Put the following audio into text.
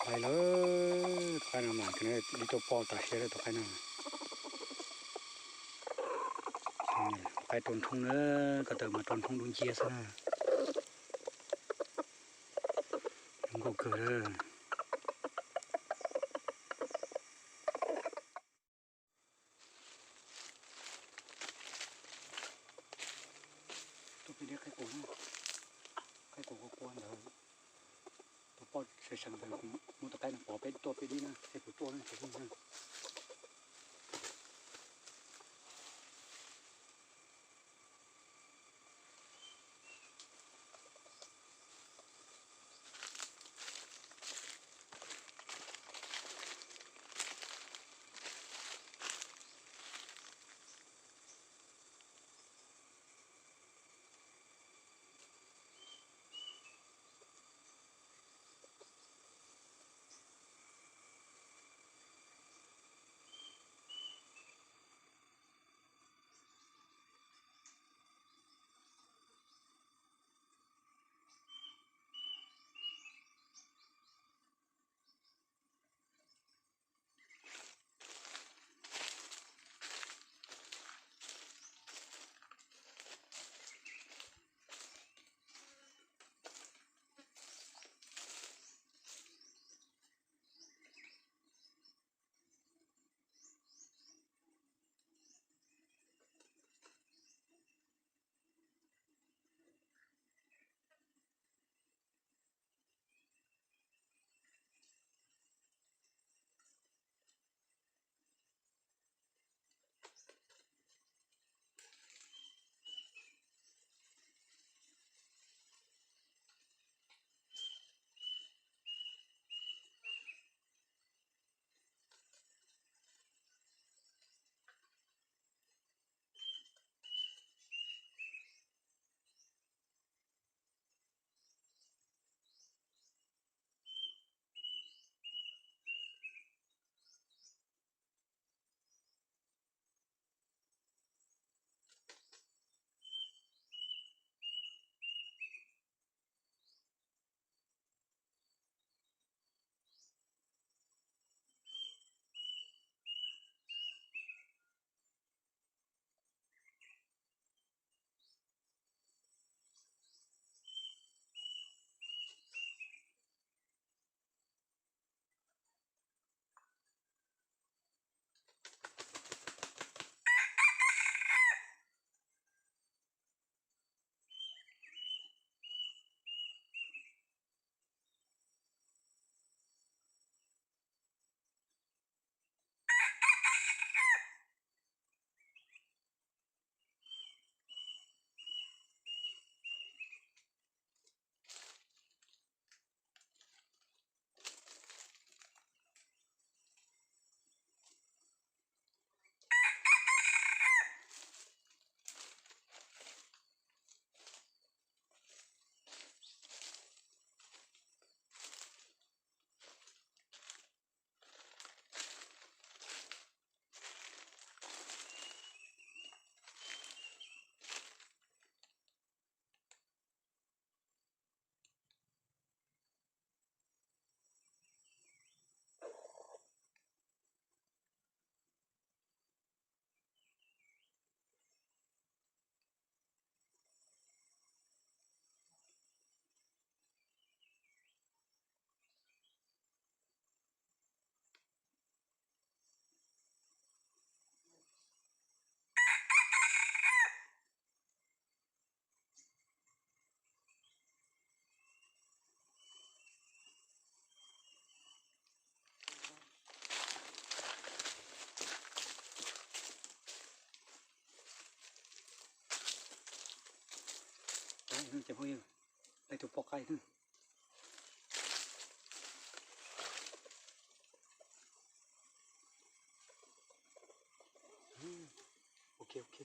Qaib lawm, tus qaib no mas li tuaj poj tas siab lawm tus qaib no. Tus qaib rau nrhoo na, ko taw mas rau nrhoo dub nciab xwb na. Zoo nkauj kawg lawm. Tuaj pem deb qaib quas, qaib quas quas quas ntawd. Tus poj seev seev ntawd kuv muab tus qaib no pov peb tuaj pem deb na, es kuv tuaj na. Cov phooj ywg, peb tus poj qaib na. Ok, ok.